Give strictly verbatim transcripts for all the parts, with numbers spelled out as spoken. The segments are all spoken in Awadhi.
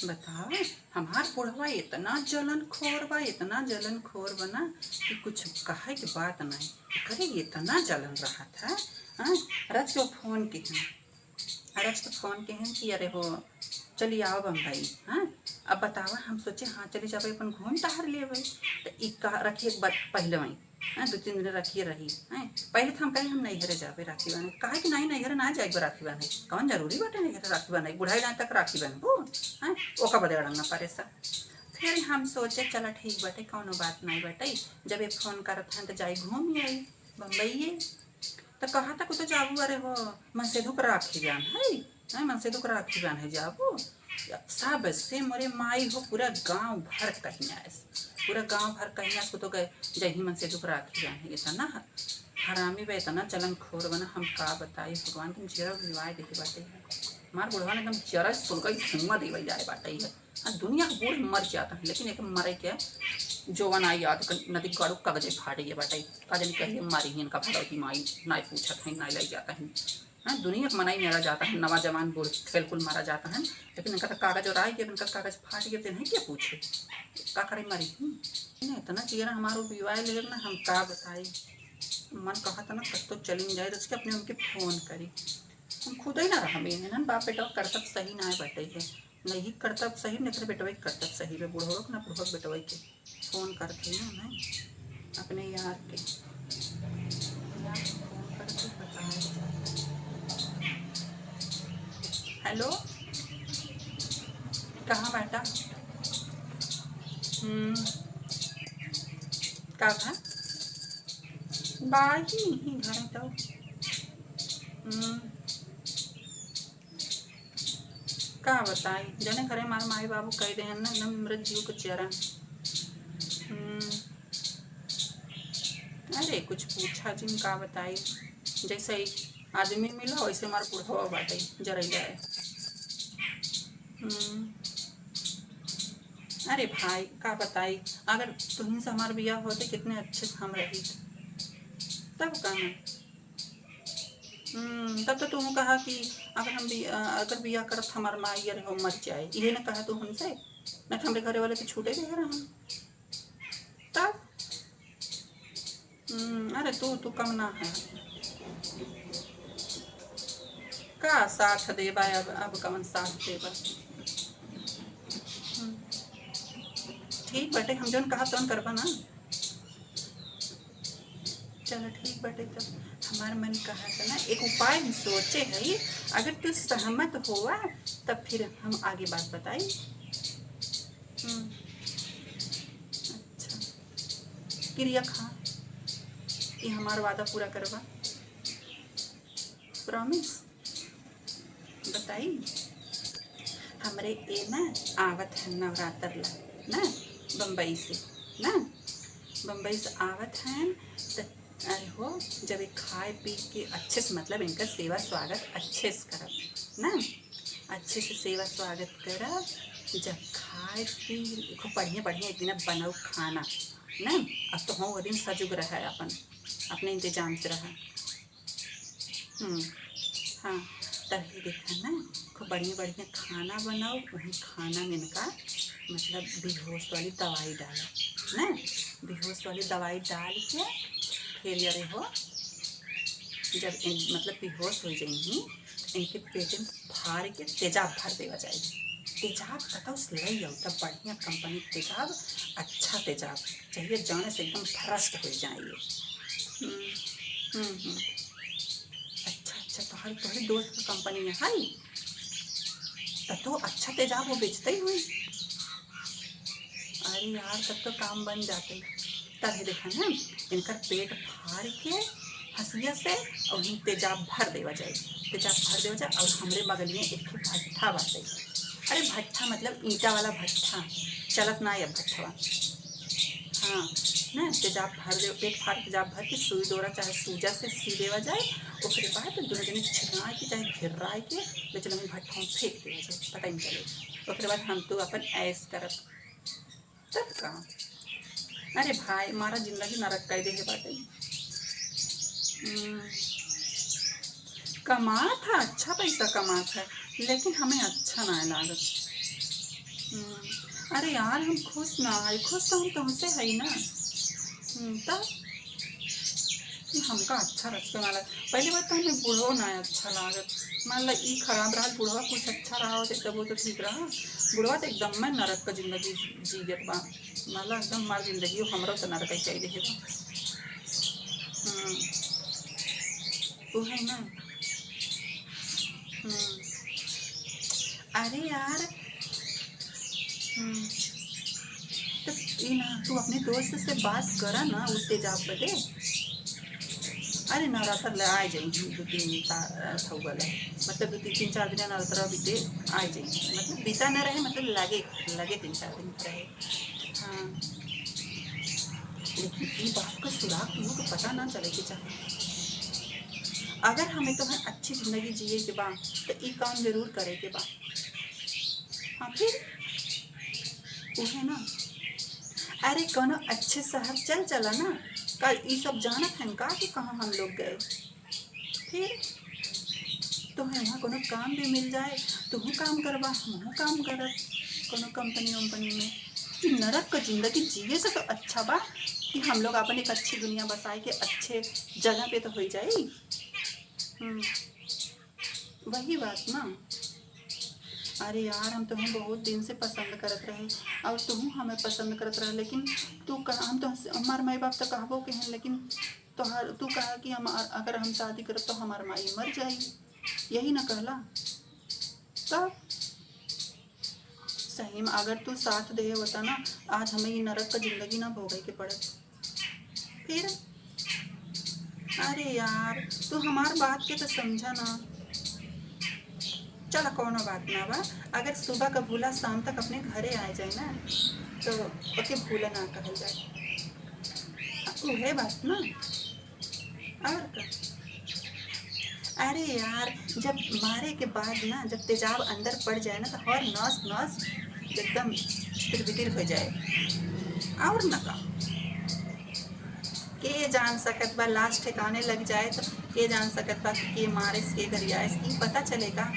बताओ, हमार बुढ़वा इतना जलन खोर बा, इतना जलन खोर बा ना कि कुछ कहे के बात नहीं। करे इतना जलन रहत है। हाँ, रच के फोन के हैं, रच के फोन के हैं कि अरे हो, चली आओ बम्बई। हाँ, अब बतावा, हम सोचे हाँ चली जाबे, अपन घूम टहर लेबे। तो ई कहा रखिए एक बात पहले वहीं, हाँ, दो तीन दिन रखिए रही। हाँ, पहले तो हम कहे हम नैहरे जाबे राखी बांधे, कहे कि नहीं, नैहरे ना जाए राखी बांधे, कौन जरूरी बाटे नैहरे राखी बांधे, बुढ़ाई जाए तक राखी बांधबो। हाँ, ओका बदे अड़ंगा परेसा। फिर हम सोचे चला ठीक बाटे, कौनो बात नहीं बाटे, जब ये फोन करत हैं तो जाई घूम आई बम्बई। तो कहा तक तो जाबू, अरे हो, मनसेधु के राखी बांध है, हैं, मनसेधु के राखी बांध है जाबू। सबसे मोरे माई हो, पूरा गांव भर कहियास, पूरा गांव भर कहियास को तो गए जही मनसेधु के राखी बांध है। इतना हरामी बा, इतना जलन खोर बना, हम का बताई भगवान, तुम जरा विवाह देखे बाटे। हमार बुढ़वा ने एकदम जरा सुलगा धुआं देवे जाए बाटे है। आ दुनिया के बूढ़ मर जाता है, लेकिन एक मरे के जोवन आई याद कर, नदी गाड़ू कागजे फाड़ गए बाटे। का जानी कहिए मारी ही इनका भगवती माई, नाई पूछत है, नाई लाई जाता है। हाँ, दुनिया के मनाई मारा जाता है, नवा जवान बूढ़ खेल कुल मारा जाता है, लेकिन इनका तो कागज और आई गया, इनका कागज फाड़ गया, तो इन्हें क्या पूछे, का करे मरी ही। नहीं, इतना जियरा हमारो विवाह लेकर ना, हम का बताई। मन कहा था ना, कब तो चली जाए, तो उसके अपने उनके फोन करी। हम खुद ही ना रहा, इन्हन बाप बेटा करतब सही ना है बाटे है। नहीं करतब सही, नहीं कर बेटवे के करतब सही बे, बुढ़वा के ना बुढ़वा के बेटवे के। फोन करते हैं ना, नहीं, अपने यार के, यार के फोन करके बताए। हेलो, कहाँ बाटा? हम्म, का भा? बाही ही घर तो। हम्म, का बताई, जने घरे हमार माई बाबू कह दे हैं ना, एकदम मृत जीव के चरण। हम्म, अरे कुछ पूछा जिन, का बताई, जैसे ही आदमी मिला वैसे हमार बुढ़वा बाटे जरैया है। हम्म, अरे भाई का बताई, अगर तुहिन से हमार बियाह होते कितने अच्छे से हम रही, तब का ना। हम्म, तब तो तुम कहा कि अगर हम बि-, अ, अगर बियाह करत हमार माई अरे हो मर जाए, इहे ना कहा तू हमसे, ना तो हमरे घरे वाले तो छूटे दे रहा हम। तब, हम्म, अरे तू, तू कम ना है। का साथ देबा अब, अब कवन साथ देबा? हम्म, ठीक बाटे, हम जौन कहा तौन करबा ना। चलो ठीक बाटे, तब हमार मन कहा था ना, एक उपाय हम सोचे हई, अगर तू सहमत होवा तब फिर हम आगे बात बताई। हम्म, अच्छा, किरिया खा, ये हमार वादा पूरा करवा, प्रॉमिस। बताई, हमरे ए ना आवत है नवरात्र ला ना, बम्बई से ना, बम्बई से आवत हैं। त अरे हो, जब ये खाए पी के अच्छे से, मतलब इनका सेवा स्वागत अच्छे से करब ना, अच्छे से सेवा स्वागत करब। जब खाए पी खूब बढ़िया बढ़िया एक दिन बनऊ खाना ना, अब तो हो वो दिन सजुग रहा अपन, अपने इंतजाम से रहा। हम्म, हाँ, तभी देखा ना, खूब बढ़िया बढ़िया खाना बनाओ, वही खाना में इनका मतलब बेहोश वाली दवाई डालो ना, बेहोश वाली दवाई डाल के फिर ये रहो, जब इन, मतलब बेहोश हो जाएंगी तो इनके पेट में फाड़ के तेजाब भर देवा जाए। तेजाब कतौ से ले आओ, तब बढ़िया कंपनी के तेजाब, अच्छा तेजाब चाहिए, जाने से एकदम भ्रष्ट हो जाए ये। हम्म, हम्म, हम्म। अच्छा, अच्छा, तोहर, तोहरे दोस्त के कंपनी में है, तब तो अच्छा तेजाब वो बेचते ही हुई। अरे यार, तब तो काम बन जाते। तब ये देखा ना, इनकर पेट फाड़ के हंसिया से और वहीं तेजाब भर देवा जाए, तेजाब भर देवा जाए। और हमरे बगल में एक ठो भट्ठा बाटे। अरे भट्ठा मतलब ईंटा वाला भट्ठा, चलत ना ये भट्ठवा। हाँ, ना तेजाब भर दे, पेट फाड़ के तेजाब भर के सुई डोरा चाहे सूजा से सी देवा जाए। ओकरे बाद दोनों जने छिड़ाए के चाहे घेर्राए के ले चलो भट्ठा में फेंक देवा जाए, पता ही नहीं चले। ओकरे बाद हम तो अपन ऐश करब। तब का? अरे भाई, मारा जिंदगी नरक कई देहे बाटे। हम्म, कमात है, अच्छा पैसा कमात है, लेकिन हमें अच्छा ना लागत। हम्म, अरे यार, हम खुश ना है, खुश तो हम तुमसे है ना। हम्म, तब ये हमका अच्छा रच के ना लग-, पहली बात तो हमें बूढ़ो ना अच्छा लागत। मान ला, ई खराब रहा, बूढ़वा कुछ अच्छा रहा होते, तब वो तो ठीक रहा। बूढ़वा तो एकदम में नरक का जिंदगी जी गत बा। मान ला, एकदम हमार जिंदगी, हमरो तो नरक ही चाहिए बा। हम्म, वो है ना। हम्म, अरे यार, हम्म। तो ई ना, तू अपने दोस्त से बात करा ना, उ तेजाब बदे। अरे, नवरात्र ले आ जाई, दो तीन ता-, अ, थौवा ले। मतलब, दो तीन, तीन चार दिन नवरात्र बीते, आ जाई। मतलब, बीता ना रहे, मतलब, लगे, लगे तीन चार दिन रहे। हाँ। लेकिन ई बात का सुराग केहू के पता ना चले के चाही। अगर हमें तोहर अच्छी जिंदगी जिए के बा, तो ई काम जरूर करे के बा। हाँ, फिर वो है ना, अरे, कोनो अच्छे शहर चल चला ना। का ई सब जानत हन का कि कहाँ हम लोग गए? फिर तोहे वहाँ कोनो काम भी मिल जाए, तूहू काम करबा, हमहू काम करब कोनो कंपनी वंपनी में। ई नरक का जिंदगी जिए से तो अच्छा बा कि हम लोग अपन एक अच्छी दुनिया बसाए के अच्छे जगह पे तो हो जाई। हम्म। वही बात ना। अरे यार, हम तुम्हें बहुत दिन से पसंद करत रहे और तुम हमें पसंद करत रहे, लेकिन तू कहा, हम तो, हमार माई बाप तो कहबो के हैं, लेकिन तोहार, तू कहा कि हम, अगर हम शादी करब तो हमार माई मर जाई, यही ना कहला। तब सही में अगर तू साथ दे होता ना, आज हमें ये नरक का जिंदगी ना भोगे के पड़त। फिर, अरे यार, तू हमार बात के तो समझा ना। चला, कौनो बात ना बा, अगर सुबह का भूला शाम तक अपने घरे आ जाए ना, तो ओके भूला ना कहल जाए। उहे बात ना, और का। अरे यार, जब मारे के बाद ना, जब तेजाब अंदर पड़ जाए ना, तो हर नस नस एकदम छितिर बितिर हो जाए। और ना का, के जान सकत बा, लाश ठिकाने लग जाए तो के जान सकत बा कि के मारिस, के गरियाइस, ई पता चलेगा।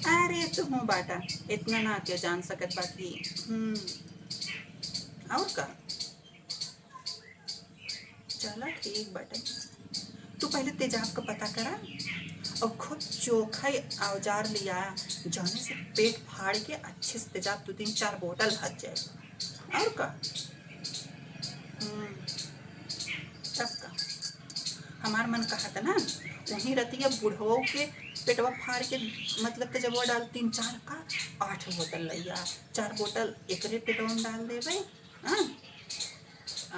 अरे तुहूँ बाटा, इतना ना के जान सकत बा कि, हम्म, और का। चला ठीक बाटे, तू पहले तेजाब का पता करा और खूब चोखा औजार लिया, जौने से पेट फाड़ के अच्छे से तेजाब दो तीन चार बोतल भर जाए। और का? हम्म, तब का? हमार मन कहत ना, वहीं रतिया बुढ़वो के पेटवा फाड़ के, मतलब, तेजबवा डाल, तीन चार का आठ बोतल लइया, चार बोतल एकरे पेटवा में डाल देबे, हाँ,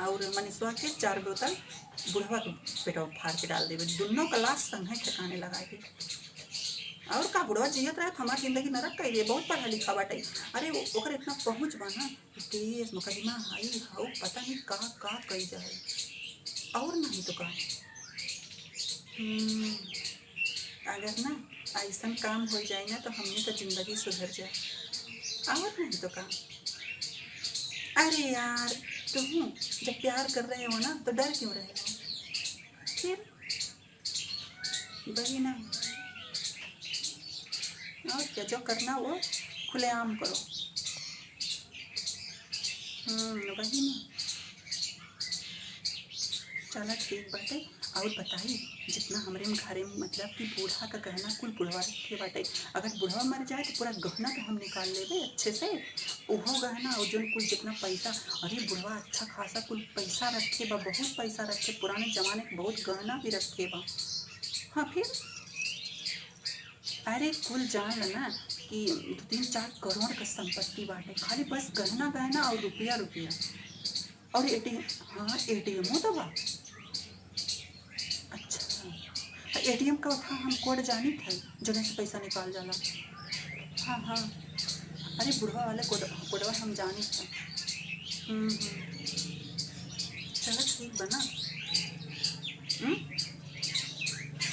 और मनीषवा के चार बोतल बुढ़वा के पेटवा फाड़ के डाल देबे, दुनों का लाश संगे ठिकाने लगा के। और का, बुढ़वा जियत रहे तो हमार जिंदगी नरक कइले, बहुत पढ़ा लिखा बाटे। अरे, ओ-, ओकर इतना पहुँच बा ना, केस, मुकदमा, हाई, हाउ, पता नहीं का, का कई जाए। और नहीं तो का। हम्म, अगर ना ऐसन काम हो जाए ना, तो हमनी का जिंदगी सुधर जाए। और नहीं तो का। अरे यार, तुम जब प्यार कर रहे हो ना, तो डर क्यों रहे हो? फिर वही ना। और क्या, जो करना वो खुलेआम करो। हम्म, वही ना। चला ठीक बाटे। और बताई, जितना हमरे में घरे में, मतलब कि बूढ़ा का गहना कुल बुढ़वा रखे बाटे, अगर बुढ़वा मर जाए तो पूरा गहना तो हम निकाल लेबे अच्छे से, ओहो गहना और जोन कुल जितना पैसा। अरे बुढ़वा अच्छा खासा कुल पैसा रखे बा, बहुत पैसा रखे, पुराने जमाने के बहुत गहना भी रखे बा। हाँ फिर, अरे कुल जान ल ना कि दो तीन चार करोड़ का संपत्ति बाटे, खाली बस गहना गहना और रुपया रुपया। और एटीएम, हाँ, एटीएमो तो बा। अच्छा, एटीएम का था, हम कोड जानी थे, जने से पैसा निकाल जाला। हाँ, हाँ। अरे बुढ़वा वाले कोड, कोडवा हम जानी थे। हम्म, हम्म। चला ठीक बा ना। हम्म?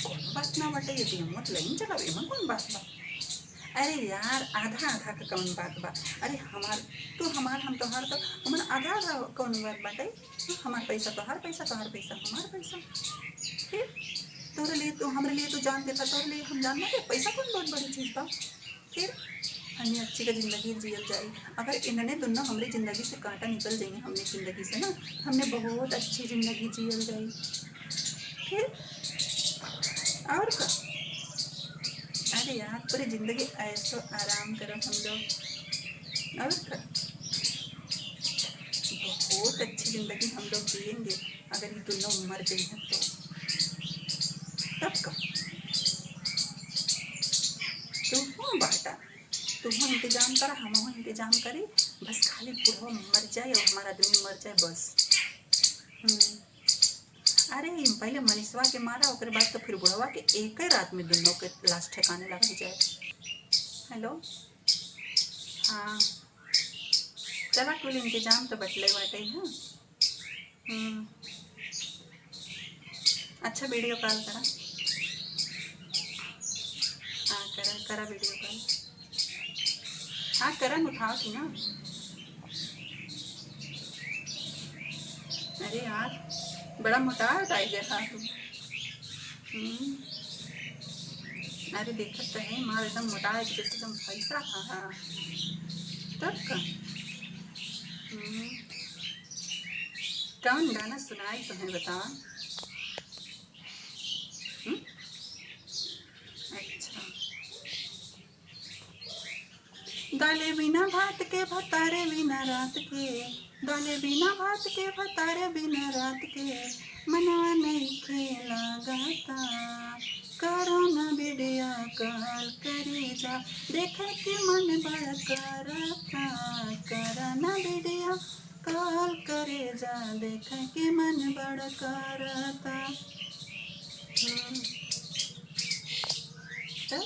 कौन बात ना बाटे, एटीएम मत लेकिन चला, एमन कौन बात बा? अरे यार, आधा आधा का कौन बात बा? अरे हमार, तू हमार, हम तोहार, तो हमार आधा आधा कौन बात बाटे? हमार पैसा तोहार पैसा, तोहार पैसा हमार पैसा। फिर तोहरे लिए, तू हमरे लिए तू जान देता, तोहरे लिए हम जान ना दे। पैसा कौन बहुत बड़ी चीज बा? फिर हमने अच्छी का जिंदगी जियल जाई। अगर इन्हने दुनो हमरी जिंदगी से कांटा निकल जाइए, हमने जिंदगी से ना, हमने बहुत अच्छी जिंदगी जियल जाई। फिर और का? अरे यार, पूरी जिंदगी ऐसो आराम करब हम लोग। और का? बहुत अच्छी जिंदगी हम लोग जिएंगे, अगर ये दुनो मर जाइए तो। तब का? तू हूँ बाटा, तू हूँ इंतजाम करा, हम हूँ इंतजाम करी, बस खाली बुढ़वा मर जाए और हमारा आदमी मर जाए, बस। हम्म। अरे, पहले मनीषवा के मारा, ओकरे बाद तो फिर बुढ़वा के। एक ही रात में दुनो के लाश ठिकाने लगा जाए। हेलो, हाँ, चला, कुल इंतजाम तो बटले बाटे, हाँ। हम्म। अच्छा, वीडियो कॉल करा। हाँ, करा, करा वीडियो कॉल। हाँ, करा न, उठाओ थी ना। अरे यार, बड़ा मोटा है टाइगर, हाँ, तुम। हम्म। अरे, देखत तो है, मार एकदम मोटा है, कि जैसे एकदम भैंसा, हाँ, हाँ। तब का? हम्म। कौन गाना सुनाई तुम्हें, बताओ? हम्म? अच्छा। दाले बिना भात के, भतारे बिना रात के, दाले बिना भात के, भतारे बिना रात के, मनवा नइखे लागता। करा ना वीडियो कॉल करे जा, देखे के मन बड़ा करता। करा ना वीडियो कॉल करे जा, देखे के मन बड़ा करता। हम्म। तो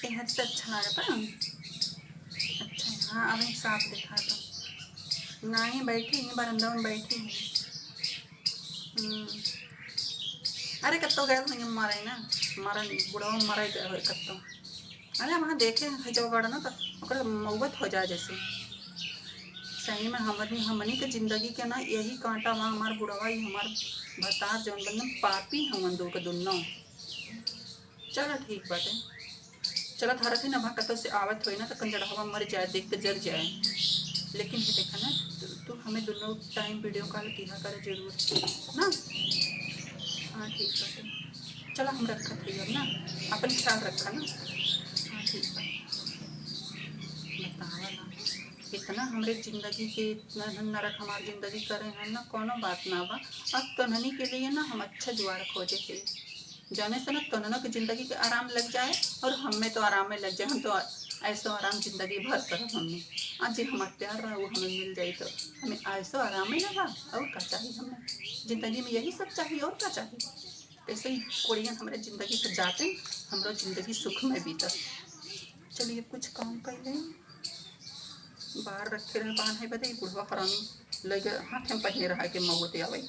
ये हद से अच्छा लागता। अच्छा, हाँ, अब एक साफ देखा था। नहीं, बैठी ही, बरंदा में बैठी ही। हम्म। अरे, कत्तो गैल नहीं, मरे ना, मरे, बुढ़वा मरे गए होए कत्तो। अरे, वहाँ देखे हैं, जो गड़ ना, तो ओकर मौत हो जाए जैसे। सही में हमनी, हमनी के जिंदगी के ना, यही कांटा बा, हमार बुढ़वा, ई हमार भतार, जौन बंदन पापी हवन दो के दुन्नो। चलो, ठीक बाटे। चलो, धरत ही ना, वहाँ कतौ से आवत होई ना, तो कंजड़वा मर जाए, देख के जर जाए। लेकिन ये देखा ना, तू, तू हमें दुन्नो टाइम वीडियो कॉल किया करे जरूर, ना? हाँ, ठीक बाटे। चलो, हम रखत हई अब ना, अपन ख्याल रखा ना। हाँ, ठीक बा। बतावा ना, इतना हमरे जिंदगी के, इतना नरक हमार जिंदगी करे हैं ना, कोनो बात ना बा। अब तोहनी के लिए ना हम अच्छा जुगाड़ खोजे के, जाने से ना तोहनों के जिंदगी के आराम लग जाए और हमें तो आराम में लग जाए। हम तो ऐसो आराम जिंदगी भर करब हमने। आज जे हमार प्यार रहा, वो हमें मिल जाई तो हमें ऐसो आराम में लगा, और का चाहिए हमें? जिंदगी में यही सब चाहिए, और का चाहिए? ऐसे ही कोड़ियन हमरे जिंदगी से जाते, हमरो जिंदगी सुख में बीतत। चलिए, कुछ काम कर लें। बाहर रखे रहे बांध है बदे, बुढ़वा हरामी लगे हाथ में पहने रहा के मौत आवे।